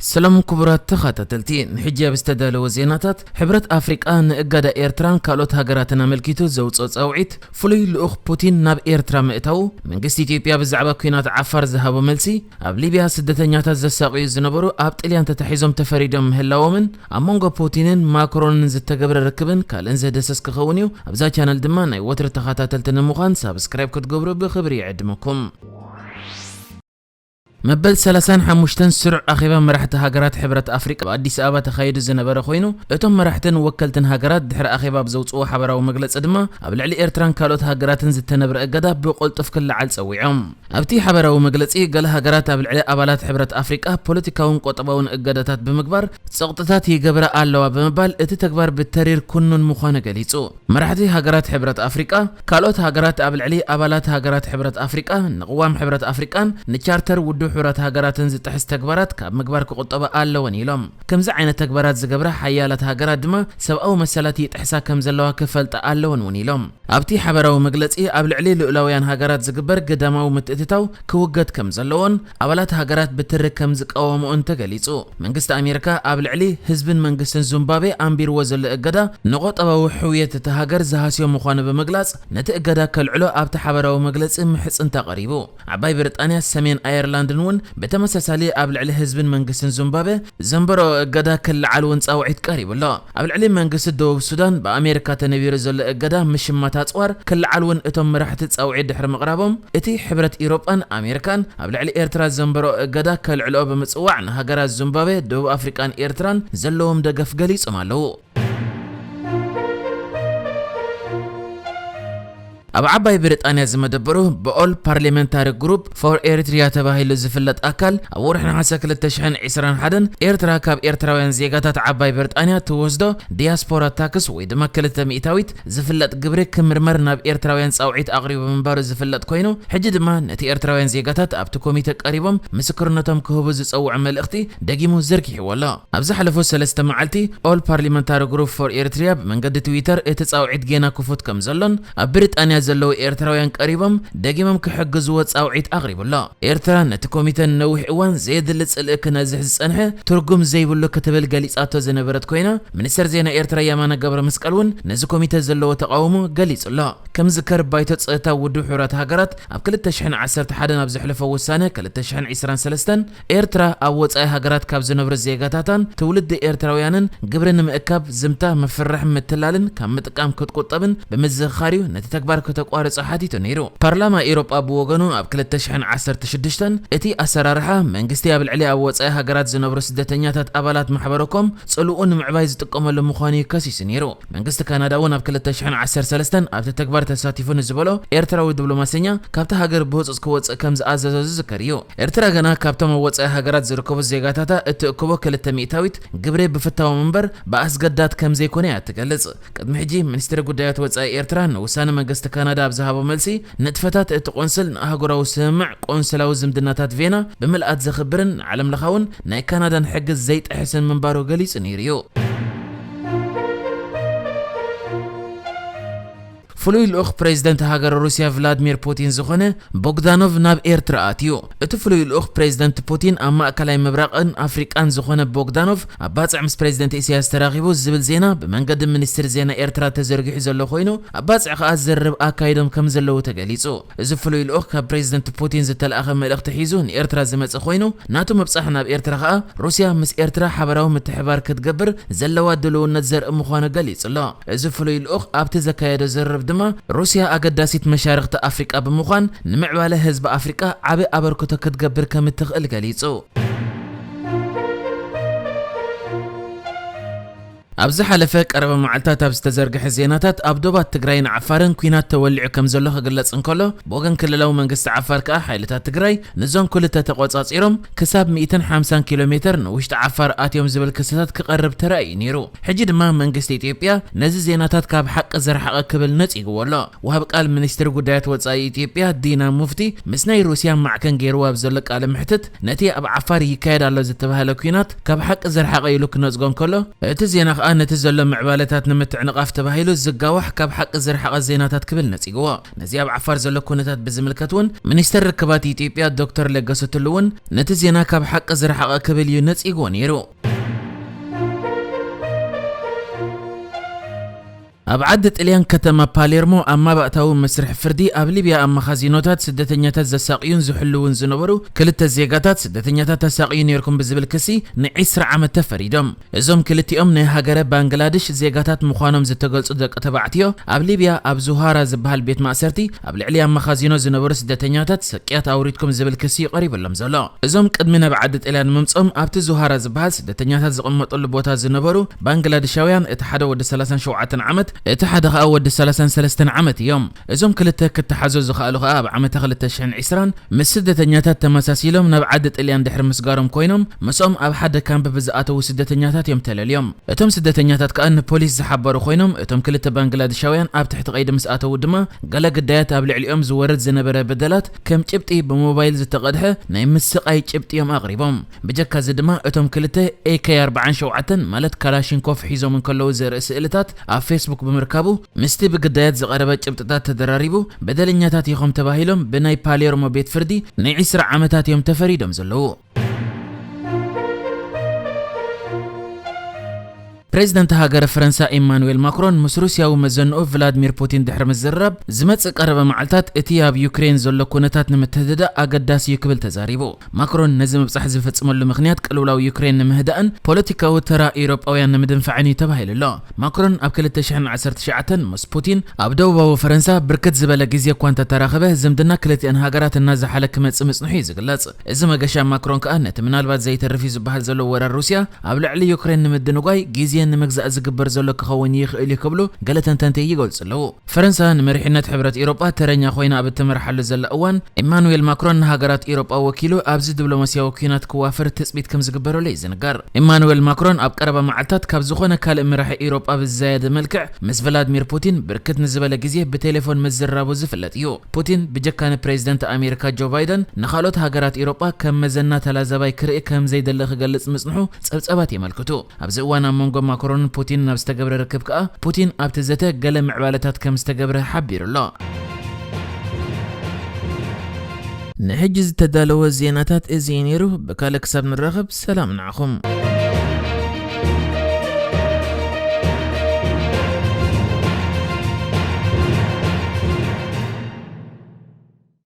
ሰላም ክቡራት ተኸታተልቲ፣ ንሕጂ ኣብ ዝተዳለወ ዜናታት፣ ሕብረት ኣፍሪቃ ንእገዳ ኤርትራን ካልኦት ሃገራትን ኣመልኪቱ ዘውፅኦ ጻውዒት፣ ፍሉይ ልኡኽ ፑቲን ናብ ኤርትራ ምእታዉ፣ መንግስቲ ኢትዮጵያ ብዛዕባ ኲናት ዓፋር ዝሃቦ መልሲ፣ ኣብ ሊብያ ስደተኛታት ዘሳቕዩ ዝነበሩ ኣብ ጥልያን ተታሒዞም ተፈሪዶም ምህላዎምን፣ ኣብ መንጎ ፑቲንን ማክሮንን ዝተገብረ ርክብን ካልእን ዘደሰስ ክኸውን እዩ። ኣብዛ ቻነል ድማ ናይ ወትሪ ተኸታተልቲ ንምዃን ሳብስክራይብ ክትገብሩ ብኽብሪ ይዕድመኩም። መበል ሰላሳን ሓሙሽተን ስሩዕ ኣኼባ መራሕቲ ሃገራት ሕብረት ኣፍሪቃ ኣብ ኣዲስ ኣበባ ተኻይዱ ዝነበረ ኮይኑ፣ እቶም መራሕትን ወከልትን ሃገራት ድሕሪ ኣኼባ ኣብ ዘውፅዎ ሓበራዊ መግለፂ ድማ፣ ኣብ ልዕሊ ኤርትራን ካልኦት ሃገራትን ዝተነብረ እገዳ ብቕልጡፍ ክለዓል ጸዊዖም። ኣብቲ ሓበራዊ መግለፂ፣ ገለ ሃገራት ኣብ ልዕሊ ኣባላት ሕብረት ኣፍሪቃ ፖለቲካውን ቁጠባውን እገዳታት ብምግባር ጸቕጥታት ይገብራ ኣለዋ ብምባል፣ እቲ ተግባር ብተሪር ኩኑን ምዃኑ ገሊጹ። መራሕቲ ሃገራት ሕብረት ኣፍሪቃ፣ ካልኦት ሃገራት ኣብ ልዕሊ ኣባላት ሃገራት ሕብረት ኣፍሪቃ፣ ንቅዋም ሕብረት ኣፍሪቃን ንቻርተር ውድብ ሕቡራት ሃገራትን ዝጥሕስ ተግባራት ካብ ምግባር ክቑጠባ ኣለወን ኢሎም። ከምዚ ዓይነት ተግባራት ዝገብራ ሓያላት ሃገራት ድማ ሰብኣዊ መሰላት ይጥሕሳ ከም ዘለዋ ክፈልጣ ኣለወን እውን ኢሎም። ኣብቲ ሓበራዊ መግለጺ፣ ኣብ ልዕሊ ልኡላውያን ሃገራት ዝግበር ግዳማዊ ምትእትታው ክውገድ ከም ዘለዎን ኣባላት ሃገራት ብትሪ ከም ዝቃወምኦን ተገሊጹ። መንግስቲ ኣሜሪካ ኣብ ልዕሊ ህዝብን መንግስትን ዙምባቤ ኣንቢርዎ ዘሎ እገዳ ንቁጠባዊ ሕውየት እታ ሃገር ዝሃስዮ ምዃኑ ብምግላጽ፣ ነቲ እገዳ ከልዕሎ ኣብቲ ሓበራዊ መግለጺ ምሕጽንታ ቀሪቡ። ዓባይ ብሪጣንያ፣ ሰሜን ኣየርላንድን እውን ብተመሳሳሊ ኣብ ልዕሊ ህዝብን መንግስትን ዙምባቤ ዘንበረኦ እገዳ ክለዓል እውን ጻውዒት ቀሪቡ ኣሎ። ኣብ ልዕሊ መንግስቲ ደቡብ ሱዳን ብኣሜሪካ ተነቢሩ ዘሎ እገዳ ምሽማት ኣጽዋር ክለዓል እውን እቶም መራሕቲ ጻውዒት ድሕሪ ምቕራቦም፣ እቲ ሕብረት ኢሮጳን ኣሜሪካን ኣብ ልዕሊ ኤርትራ ዘንበረኦ እገዳ ከልዕልኦ ብምጽዋዕ፣ ንሃገራት ዙምባቤ፣ ደቡብ ኣፍሪቃን ኤርትራን ዘለዎም ደገፍ ገሊጾም ኣለዉ። ኣብ ዓባይ ብሪጣንያ ዝመደበሩ ብኦል ፓርሊመንታሪ ግሩፕ ፎር ኤሪትሪያ ተባሂሉ ዝፍለጥ ኣካል፣ ኣብ ወርሒ ነሓሰ ክልተ ሽሕን ዕስራን ሓደን ኤርትራ ካብ ኤርትራውያን ዜጋታት ዓባይ ብሪጣንያ ትወስዶ ዲያስፖራ ታክስ ወይ ድማ ክልተ ሚእታዊት ዝፍለጥ ግብሪ ክምርመር ናብ ኤርትራውያን ጻውዒት ኣቕሪቡ ምንባሩ ዝፍለጥ ኮይኑ፣ ሕጂ ድማ ነቲ ኤርትራውያን ዜጋታት ኣብቲ ኮሚተ ቀሪቦም ምስክርነቶም ክህቡ ዝጸውዕ መልእኽቲ ደጊሙ ዘርጊሕዎ ኣሎ። ኣብ ዝሓለፉ ሰለስተ መዓልቲ፣ ኦል ፓርሊመንታሪ ግሩፕ ፎር ኤሪትሪያ ብመንገዲ ትዊተር እቲ ጻውዒት ጌና ክፉት ከም ዘሎን ኣብ ብሪጣንያ ዘለዉ ኤርትራውያን ቀሪቦም ደጊሞም ክሕግዝዎ ጻውዒት ኣቕሪቡ ኣሎ። ኤርትራ ነቲ ኮሚተ ንነዊሕ እዋን ዘየድሊ ጽልኢ ክነዝሕ ዝጸንሐ ትርጉም ዘይብሉ ክትብል ገሊጻቶ ዝነበረት ኮይና፣ ሚኒስተር ዜና ኤርትራ የማነ ገብረ መስቀል እውን ነዚ ኮሚተ ዘለዎ ተቓውሞ ገሊጹ ኣሎ። ከም ዝዝከር፣ ባይቶ ጸጥታ ውድብ ሕቡራት ሃገራት ኣብ ክልተ ሽሕን ዓሰርተ ሓደን ኣብ ዘሕለፎ ውሳነ ክልተ ሽሕን ዕስራን ሰለስተን ኤርትራ ኣብ ወጻኢ ሃገራት ካብ ዝነብሩ ዜጋታታን ትውልዲ ኤርትራውያንን ግብሪ ንምእካብ ዝምታ፣ ምፍርራሕ፣ ምትላልን ካብ ምጥቃም ክትቁጠብን ብምዝኽኻር እዩ ነቲ ተግባር ከተቋርጾ ሓቲቱ ነይሩ። ፓርላማ ኤውሮጳ ብወገኑ ኣብ ክልተ ሽሕን ዓሰርተ ሽዱሽተን እቲ ኣሰራርሓ መንግስቲ ኣብ ልዕሊ ኣብ ወጻኢ ሃገራት ዝነብሩ ስደተኛታት ኣባላት ማሕበረኮም ጽልኡ ንምዕባይ ዝጥቀመሉ ምዃኑ እዩ ከሲሱ ነይሩ። መንግስቲ ካናዳ እውን ኣብ ክልተ ሽሕን ዓሰርተ ሰለስተን ኣብቲ ተግባር ተሳቲፉ ንዝበሎ ኤርትራዊ ዲፕሎማሰኛ ካብቲ ሃገር ብህጹጽ ክወጽእ ከም ዝኣዘዞ ዝዝከር እዩ። ኤርትራ ገና ካብቶም ኣብ ወጻኢ ሃገራት ዝርከቡ ዜጋታታ እትእክቦ ክልተ ሚእታዊት ግብሪ ብፍታዎም እምበር ብኣስገዳድ ከም ዘይኮነ እያ ትገልጽ። ቅድሚ ሕጂ ሚኒስትሪ ጉዳያት ወጻኢ ኤርትራ ንውሳነ መንግስቲ ካናዳ ኣብ ዝሃቦ መልሲ፣ ንጥፈታት እቲ ቆንስል ንኣህጉራዊ ስምምዕ ቆንስላዊ ዝምድናታት ቬና ብምልኣት ዘኽብርን ንዓለም ለኻውን ናይ ካናዳን ሕጊ ዘይጥሕስን ምንባሩ ገሊጹ ነይሩ እዩ። ፍሉይ ልኡኽ ፕሬዚደንት ሃገር ሩስያ ቭላድሚር ፑቲን ዝኾነ ቦግዳኖቭ ናብ ኤርትራ ኣትዩ። እቲ ፍሉይ ልኡኽ ፕሬዚደንት ፑቲን ኣብ ማእከላይ ምብራቕን ኣፍሪቃን ዝኾነ ቦግዳኖቭ ኣብ ባጽዕ ምስ ፕሬዚደንት ኢሳያስ ተራኺቡ ዝብል ዜና ብመንገዲ ሚኒስትሪ ዜና ኤርትራ ተዘርጊሑ ዘሎ ኮይኑ፣ ኣብ ባጽዕ ከኣ ዝርርብ ኣካይዶም ከም ዘለዉ ተገሊጹ። እዚ ፍሉይ ልኡኽ ካብ ፕሬዚደንት ፑቲን ዝተለኣኸ መልእኽቲ ሒዙ ንኤርትራ ዝመጸ ኮይኑ፣ ናቱ ምብጻሕ ናብ ኤርትራ ከኣ ሩስያ ምስ ኤርትራ ሓበራዊ ምትሕባር ክትገብር ዘለዋ ድልውነት ዘርኢ ምዃኑ ገሊጹ ኣሎ። እዚ ፍሉይ ልኡኽ ኣብቲ ዘካየዶ ዝርርብ ድማ፣ ሩስያ ኣገዳሲት መሻርኽቲ ኣፍሪቃ ብምዃን ንምዕባለ ህዝቢ ኣፍሪቃ ዓቢ ኣበርክቶ ክትገብር ከም እትኽእል ገሊጹ። ኣብ ዝሓለፈ ቀረባ መዓልታት ኣብ ዝተዘርግሐ ዜናታት፣ ኣብ ዶባት ትግራይን ዓፋርን ኲናት ተወሊዑ ከም ዘሎ ክግለጽ እንከሎ፣ ብወገን ክልላዊ መንግስቲ ዓፋር ከኣ ሓይልታት ትግራይ ንዞን ክልተ ተቖጻጺሮም ክሳብ ሚእትን ሓምሳን ኪሎ ሜተር ንውሽጢ ዓፋር ኣትዮም ዝብል ክስታት ክቐርብ ተራእዩ ነይሩ። ሕጂ ድማ መንግስቲ ኢትዮጵያ ነዚ ዜናታት ካብ ሓቂ ዝረሓቐ ክብል ነጺግዎ ኣሎ። ወሃብ ቃል ሚኒስትሪ ጉዳያት ወጻኢ ኢትዮጵያ ዲና ሙፍቲ ምስ ናይ ሩስያ ማዕከን ገይርዎ ኣብ ዘሎ ቃለ መሕትት፣ ነቲ ኣብ ዓፋር ይካየድ ኣሎ ዝተባህለ ኲናት ካብ ሓቂ ዝረሓቐ ኢሉ ክነጽጎ እንከሎ፣ እቲ ዜና ከኣ ነቲ ዘሎ ምዕባለታት ንምትዕንቓፍ ተባሂሉ ዝጋዋሕ ካብ ሓቂ ዝረሓቐ ዜናታት ክብል ነጺግዎ። ነዚ ኣብ ዓፋር ዘሎ ኩነታት ብዝምልከት እውን ሚኒስተር ርክባት ኢትዮጵያ ዶክተር ለገሱ ቱሉ እውን ነቲ ዜና ካብ ሓቂ ዝረሓቐ ክብል እዩ ነጺግዎ ነይሩ። ኣብ ዓዲ ጥልያን ከተማ ፓሌርሞ ኣብ ማባእታዊ መስርሕ ፍርዲ ኣብ ሊብያ ኣብ መኻዚኖታት ስደተኛታት ዘሳቕዩን ዝሕልውን ዝነበሩ ክልተ ዜጋታት ስደተኛታት ተሳቕዩ ነይርኩም ብዝብል ክሲ ንዒስራ ዓመት ተፈሪዶም። እዞም ክልቲኦም ናይ ሃገረ ባንግላድሽ ዜጋታት ምዃኖም ዝተገልጹ ደቂ ተባዕትዮ ኣብ ሊብያ ኣብ ዙሃራ ዝበሃል ቤት ማእሰርቲ ኣብ ልዕሊ ኣብ መኻዚኖ ዝነበሩ ስደተኛታት ስቅያት ኣውሪድኩም ዝብል ክሲ እዩ ቀሪብሎም ዘሎ። እዞም ቅድሚ ናብ ዓዲ ጥልያን ምምጾም ኣብቲ ዙሃራ ዝበሃል ስደተኛታት ዝቕመጠሉ ቦታ ዝነበሩ ባንግላድሻውያን እቲ ሓደ ወዲ ሰላሳን ሸውዓተን ዓመት እቲ ሓደ ኸኣ ወዲ ሰላሳን ሰለስተን ዓመት እዮም። እዞም ክልተ ክተሓዙ ዝኸኣሉ ኸኣ ኣብ ዓመተ ክልተ ሽሕን ዕስራን ምስ ስደተኛታት ተመሳሲሎም ናብ ዓዲ ጥልያን ድሕሪ ምስጋሮም ኮይኖም ምስኦም ኣብ ሓደ ካምፕ ብዝኣተዉ ስደተኛታት እዮም ተለልዮም። እቶም ስደተኛታት ከኣ ንፖሊስ ዝሓበሩ ኮይኖም እቶም ክልተ ባንግላድሻውያን ኣብ ትሕቲ ቀይዲ ምስ ኣተዉ ድማ ገለ ግዳያት ኣብ ልዕሊኦም ዝወርድ ዝነበረ በደላት ከም ጭብጢ ብሞባይል ዝተቐድሐ ናይ ምስቓይ ጭብጢ እዮም ኣቕሪቦም። ብጀካ እዚ ድማ እቶም ክልተ ኤ ኬ ኣርባዓን ሸውዓተን ማለት ካላሽንኮፍ ሒዞም እንከለዉ ዘርኢ ስእልታት ኣብ ፌስቡክ ብምርካቡ ምስቲ ብግዳያት ዝቐረበ ጭብጥታት ተደራሪቡ በደለኛታት ኢኹም ተባሂሎም ብናይ ፓሌርሞ ቤት ፍርዲ ናይ ዕስራ ዓመታት እዮም ተፈሪዶም ዘለዉ። ፕሬዚደንት ሃገረ ፈረንሳ ኢማኑኤል ማክሮን ምስ ሩስያዊ መዘንኡ ቭላድሚር ፑቲን ድሕሪ ምዝርራብ ዝመጽእ ቀረበ መዓልታት እቲ ኣብ ዩክሬን ዘሎ ኩነታት ንምትህድዳእ ኣገዳሲ እዩ ክብል ተዛሪቡ። ማክሮን ነዚ ምብጻሕ ዝፍጽመሉ ምኽንያት ቅልውላው ዩክሬን ንምህዳእን ፖለቲካዊ ተራ ኤውሮጳውያን ንምድንፋዕን እዩ ተባሂሉ ኣሎ። ማክሮን ኣብ ክልተ ሽሕን ዓሰርተ ትሽዓተን ምስ ፑቲን ኣብ ደቡባዊ ፈረንሳ ብርክት ዝበለ ግዜ እኳ እንተተራኸበ ዝምድና ክልቲኣን ሃገራት እናዘሓለ ክመጽእ ምጽንሑ እዩ ዝግለጽ። እዚ መገሻ ማክሮን ከኣ ነቲ ምናልባት ዘይተርፍ እዩ ዝበሃል ዘሎ ወራር ሩስያ ኣብ ልዕሊ ዩክሬን ንምድንጓይ ግዜ ንምግዛእ ዝግበር ዘሎ ክኸውን ይኽእል እዩ ክብሉ ገለ ተንተንቲ ይገልጹ ኣለዉ። ፈረንሳ ንመሪሕነት ሕብረት ኤውሮጳ ተረኛ ኮይና ኣብ እትመርሓሉ ዘላ እዋን ኢማኑኤል ማክሮን ንሃገራት ኤውሮጳ ወኪሉ ኣብዚ ዲፕሎማስያዊ ኲናት ክዋፈር ትጽቢት ከም ዝግበረሉ እዩ ዝንገር። ኢማኑኤል ማክሮን ኣብ ቀረባ መዓልታት ካብ ዝኾነ ካልእ መራሒ ኤውሮጳ ብዝዘያደ መልክዕ ምስ ቭላድሚር ፑቲን ብርክት ንዝበለ ግዜ ብቴሌፎን ምዝራቡ ዝፍለጥ እዩ። ፑቲን ብጀካ ንፕሬዚደንት ኣሜሪካ ጆ ባይደን ንኻልኦት ሃገራት ኤውሮጳ ከም መዘና ተላዛባይ ክርኢ ከም ዘይደለ ክገልጽ ምጽንሑ ጸብጻባት የመልክቱ። ኣብዚ እዋን ኣብ መንጎ ማክሮንን ፑቲንን ኣብ ዝተገብረ ርክብ ከኣ ፑቲን ኣብቲ ዘተ ገለ ምዕባለታት ከም ዝተገብረ ሓቢሩ ኣሎ። ንሕጂ ዝተዳለወ ዜናታት እዚ እዩ ነይሩ። ብካልእ ክሳብ ንራኸብ ሰላም ንዓኹም።